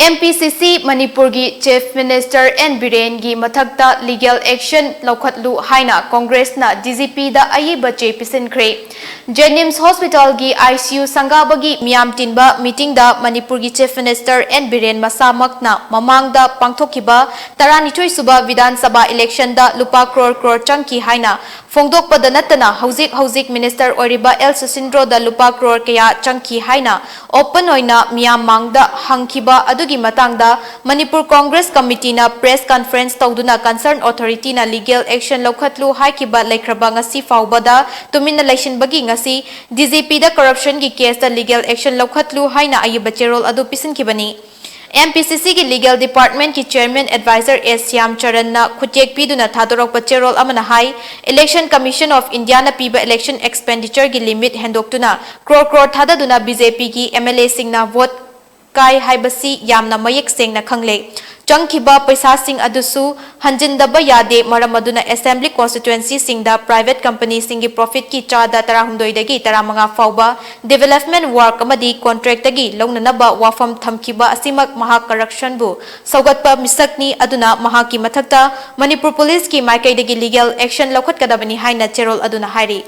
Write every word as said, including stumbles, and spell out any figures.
M P ꯁꯤ ꯁꯤ ꯃꯅꯤꯄꯨꯔꯒꯤ Chief Minister ꯑꯦꯟ ꯕꯤꯔꯦꯟꯒꯤ ꯃꯊꯛꯇ legal action ꯂꯧꯈꯠꯂꯨ ꯍꯥꯏꯅ ꯀꯣꯡꯒ꯭ꯔꯦꯁꯅ ꯗꯤ ꯖꯤ ꯄꯤꯗ ꯑꯏꯕ ꯆꯦ ꯄꯤꯁꯤꯟꯈ꯭ꯔꯦ꯫ ꯖꯦꯅꯤꯝꯁ ꯍꯣꯁꯄꯤꯇꯥꯜꯒꯤ ꯑꯥꯏ ꯁꯤ ꯌꯨ ꯁꯪꯒꯥꯕꯒꯤ ꯃꯤꯌꯥꯝ ꯇꯤꯟꯕ meeting ꯗ ꯃꯅꯤꯄꯨꯔꯒꯤ Chief Minister ꯑꯦꯟ ꯕꯤꯔꯦꯟ ꯃꯁꯥꯃꯛꯅ ꯃꯃꯥꯡꯗ ꯄꯥꯡꯊꯣꯛꯈꯤꯕ ꯇꯔꯥꯅꯤꯊꯣꯏ ꯁꯨꯕ ꯕꯤꯙꯥꯟ ꯁꯚꯥ election ꯗ ꯂꯨꯄꯥ ꯀ꯭ꯔꯣꯔ ꯀ꯭ꯔꯣꯔ ꯆꯪꯈꯤ ꯍꯥꯏꯅ ꯐꯣꯡꯗꯣꯛꯄꯗ ꯅꯠꯇꯅ ꯍꯧꯖꯤꯛ ꯍꯧꯖꯤꯛ Minister ꯑꯣꯏꯔꯤꯕ ꯑꯦꯜ ꯁꯨꯁꯤꯟꯗ꯭ꯔꯣꯗ ꯂꯨꯄꯥ ꯀ꯭ꯔꯣꯔ ꯀꯌꯥ ꯆꯪꯈꯤ ꯍꯥꯏꯅ open ꯑꯣꯏꯅ ꯃꯤꯌꯥꯝ ꯃꯥꯡꯗ ꯍꯪꯈꯤꯕ ꯑꯗꯨꯒꯤ ꯃꯇꯥꯡꯗ ꯃꯅꯤꯄꯨꯔ ꯀꯣꯡꯒ꯭ꯔꯦꯁ ꯀꯃꯤꯇꯤꯅ press conference ꯇꯧꯗꯨꯅ concern authority ꯅ legal action ꯂꯧꯈꯠꯂꯨ ꯍꯥꯏꯈꯤꯕ ꯂꯩꯈ꯭ꯔꯕ ꯉꯁꯤ ꯐꯥꯎꯕꯗ ꯇꯨꯃꯤꯟꯅ ꯂꯩꯁꯤꯟꯕꯒꯤ ꯉꯁꯤ ꯗꯤ ꯖꯤ ꯄꯤꯗ corruption ꯒꯤ case ꯇ legal action ꯂꯧꯈꯠꯂꯨ ꯍꯥꯏꯅ ꯑꯏꯕ ꯆꯦꯔꯣꯜ ꯑꯗꯨ ꯄꯤꯁꯤꯟꯈꯤꯕꯅꯤ꯫ ꯑꯦꯝ ꯄꯤ ꯁꯤ ꯁꯤ ꯒꯤ legal department ꯀꯤ chairman advisor ꯑꯦꯁ ꯁ꯭ꯌꯥꯝ ꯆꯔꯟꯅ ꯈꯨꯠꯌꯦꯛ ꯄꯤꯗꯨꯅ ꯊꯥꯗꯣꯔꯛꯄ ꯆꯦꯔꯣꯜ ꯑꯃꯅ ꯍꯥꯏ, Election Commission of India ꯅ ꯄꯤꯕ election expenditure ꯒꯤ limit ꯍꯦꯟꯗꯣꯛꯇꯨꯅ ꯀ꯭ꯔꯣꯔ ꯀ꯭ꯔꯣꯔ ꯊꯥꯗꯗꯨꯅ ꯕꯤ ꯖꯦ ꯄꯤ ꯒꯤ ꯑꯦꯝ ꯑꯦꯜ ꯑꯦ ꯁꯤꯡꯅ vote ꯀꯥꯏ ꯍꯥꯏꯕꯁꯤ ꯌꯥꯝꯅ ꯃꯌꯦꯛ ꯁꯦꯡꯅ ꯈꯪꯂꯦ꯫ ꯆꯪꯈꯤꯕ ꯄꯩꯁꯥꯁꯤꯡ ꯑꯗꯨꯁꯨ ꯍꯟꯖꯤꯟꯗꯕ ꯌꯥꯗꯦ꯫ ꯃꯔꯝ ꯑꯗꯨꯅ assembly constituency ꯁꯤꯡꯗ private company ꯁꯤꯡꯒꯤ profit ꯀꯤ ꯆꯥꯗ ꯇꯔꯥꯍꯨꯝꯗꯣꯏꯗꯒꯤ ꯇꯔꯥꯃꯉꯥ ꯐꯥꯎꯕ development work ꯑꯃꯗꯤ contract ꯇꯒꯤ ꯂꯧꯅꯅꯕ ꯋꯥꯐꯝ ꯊꯝꯈꯤꯕ ꯑꯁꯤꯃꯛ ꯃꯍꯥꯛ corruption ꯕꯨ ꯁꯧꯒꯠꯄ ꯃꯤꯁꯛꯅꯤ꯫ ꯑꯗꯨꯅ ꯃꯍꯥꯛꯀꯤ ꯃꯊꯛꯇ ꯃꯅꯤꯄꯨꯔ police ꯀꯤ ꯃꯥꯏꯀꯩꯗꯒꯤ legal action ꯂꯧꯈꯠꯀꯗꯕꯅꯤ ꯍꯥꯏꯅ ꯆꯦꯔꯣꯜ ꯑꯗꯨꯅ ꯍꯥꯏꯔꯤ꯫